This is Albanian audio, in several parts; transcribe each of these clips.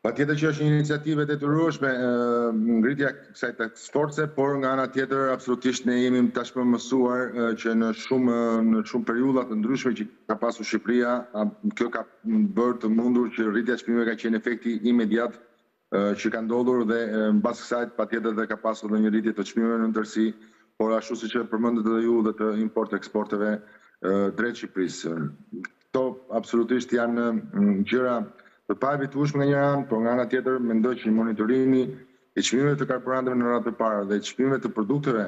Patjetër që është një iniciativë e detyrueshme ngritja e kësaj task force, por nga ana tjetër absolutisht ne jemi tashmë mësuar që në shumë në shumë periudha të ndryshme që ka pasur Shqipëria, kjo ka bërë të mundur që rritja e çmimeve ka qenë efekti imediat që ka ndodhur dhe mbas kësaj patjetër dhe ka pasur dhe një rritje të çmimeve në tërësi, por ashtu siç e përmendët edhe ju dhe të import-eksporteve drejt Shqipërisë. Këto absolutisht janë gjëra të paevitueshme nga njëra anë, por nga ana tjetër mendoj që monitorimi i çmimeve të karburanteve në radhë të parë dhe çmimeve të produkteve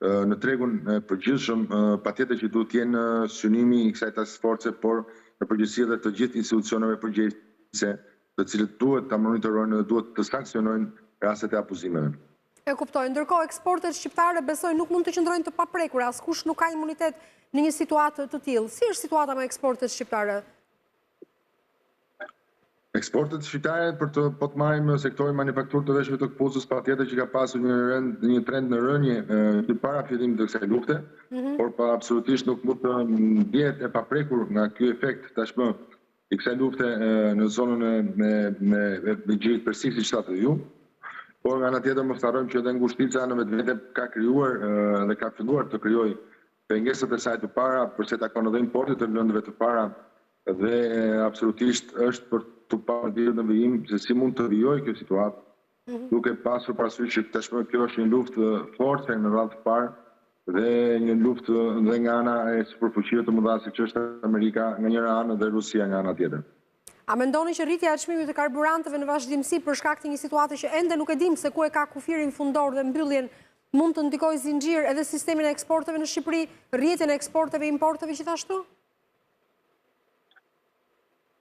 në tregun e përgjithshëm patjetër që duhet të jenë synimi i kësaj task force, por në përgjithësi edhe të gjithë institucioneve përgjegjëse, të cilët duhet ta monitorojnë dhe duhet të sanksionojnë rastet e abuzimeve. E kuptoj. Ndërkohë, eksportet shqiptare besoj nuk mund të qëndrojnë të paprekura, askush nuk ka imunitet në një situatë të tillë. Si është situata me eksportet shqiptare? Eksportet shqiptare për të po të marrim sektorin manufakturë të veshjeve të këpucës patjetër që ka pasur një rend një trend në rënie që para fillimit të kësaj lufte, mhm. por pa absolutisht nuk mund të ndihet e paprekur nga ky efekt tashmë i kësaj lufte në zonën e me me me Gjirit Persik, siç thatë ju. Por nga ana tjetër mos harrojmë që edhe ngushtica në vetvete ka krijuar dhe ka filluar të krijojë pengesat e saj të para për sa i takon edhe importit të lëndëve të para dhe absolutisht është për t'u parë ditët në vijim se si mund të vijojë kjo situatë, mhm. duke pasur parasysh që tashmë kjo është një luftë force në radhë të parë dhe një luftë dhe nga ana e superfuqive të mëdha siç është Amerika nga njëra anë dhe Rusia nga ana tjetër. A mendoni që rritja e çmimit të karburanteve në vazhdimësi për shkak të një situate që ende nuk e dimë se ku e ka kufirin fundor dhe mbylljen mund të ndikojë zinxhir edhe sistemin e eksporteve në Shqipëri, rrjetin e eksporteve, importeve gjithashtu?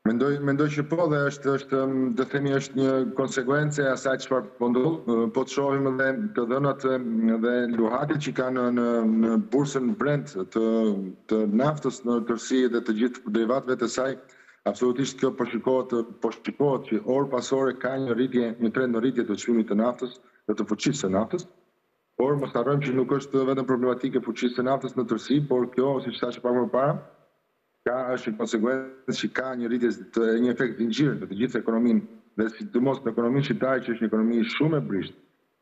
Mendoj, mendoj që po dhe është është të themi është një konsekuencë e asaj çfarë po ndodh. Po të shohim edhe të dhënat dhe luhatjet që kanë në në bursën Brent të të naftës në tërësi dhe të gjithë derivatëve të saj, absolutisht kjo po shikohet po shikohet që orë pas ore ka një rritje, një trend në rritje të çmimit të naftës dhe të fuqisë së naftës. Por mos harrojmë që nuk është vetëm problematikë e fuqisë së naftës në tërësi, por kjo, siç thashë pak më parë, Ka është një konsekuencë që ka një rritje të një efekt zinxhir në të gjithë ekonominë dhe sidomos në ekonominë shqiptare që është një ekonomi shumë e brishtë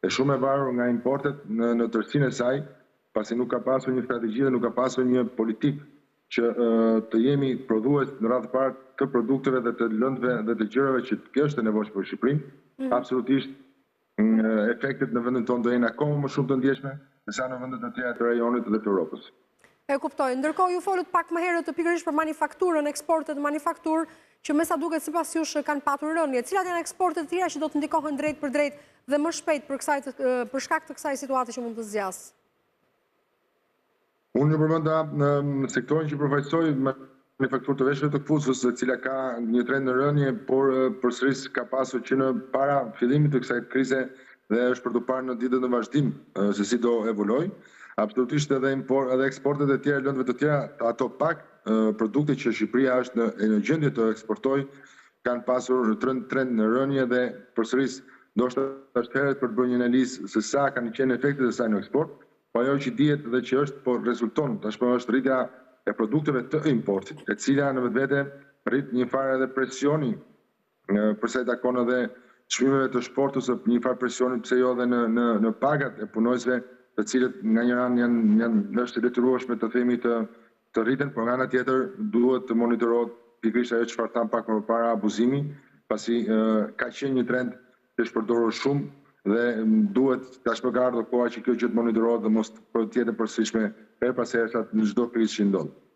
e shumë e varur nga importet në në tërësinë e saj, pasi nuk ka pasur një strategji dhe nuk ka pasur një politikë që të jemi prodhues në radhë të parë të produkteve dhe të lëndëve dhe të gjërave që kjo është e nevojshme për Shqipërinë. Mhm. Absolutisht efektet në vendin tonë do jenë akoma më shumë të ndjeshme sesa në vendet e tjera të rajonit dhe të Europës. E kuptoj. Ndërkohë ju folët pak më herët pikërisht për manifakturën, eksportet në manifakturë, që me sa duket sipas jush kanë patur rënie. Cilat janë eksportet e tjera që do të ndikohen drejtpërdrejt dhe më shpejt për kësaj për shkak të kësaj situate që mund të zgjasë? Unë ju përmenda në sektorin që përfaqësoj, manufakturë të veshjeve të këpucës, e cila ka një trend në rënie, por përsëris ka pasur që në para fillimit të kësaj krize dhe është për t'u parë në ditët në vazhdim se si do evoluojë. Absolutisht edhe import, edhe eksportet e tjera lëndëve të tjera, ato pak produkte që Shqipëria është në, në gjendje të eksportojë, kanë pasur trend, trend në rënie dhe përsëris ndoshta është herët për të bërë një analizë se sa kanë qenë efektet e saj në eksport, Po ajo që dihet dhe që është po rezulton tashmë është rritja e produkteve të importit, e cila në vetvete rrit një farë edhe presioni për sa i takon edhe çmimeve të shportës, një farë presioni pse jo edhe në në në pagat e punonjësve, të cilët nga njëra anë janë janë është e detyrueshme të themi të të rriten, por nga ana tjetër duhet të monitorohet pikërisht ajo çfarë thamë pak më parë abuzimi, pasi ka qenë një trend që është përdorur shumë dhe duhet tashmë ka ardhur koha që kjo gjë të monitorohet dhe mos të jetë e përsëritshme herë pas here sa në çdo krizë që ndodh.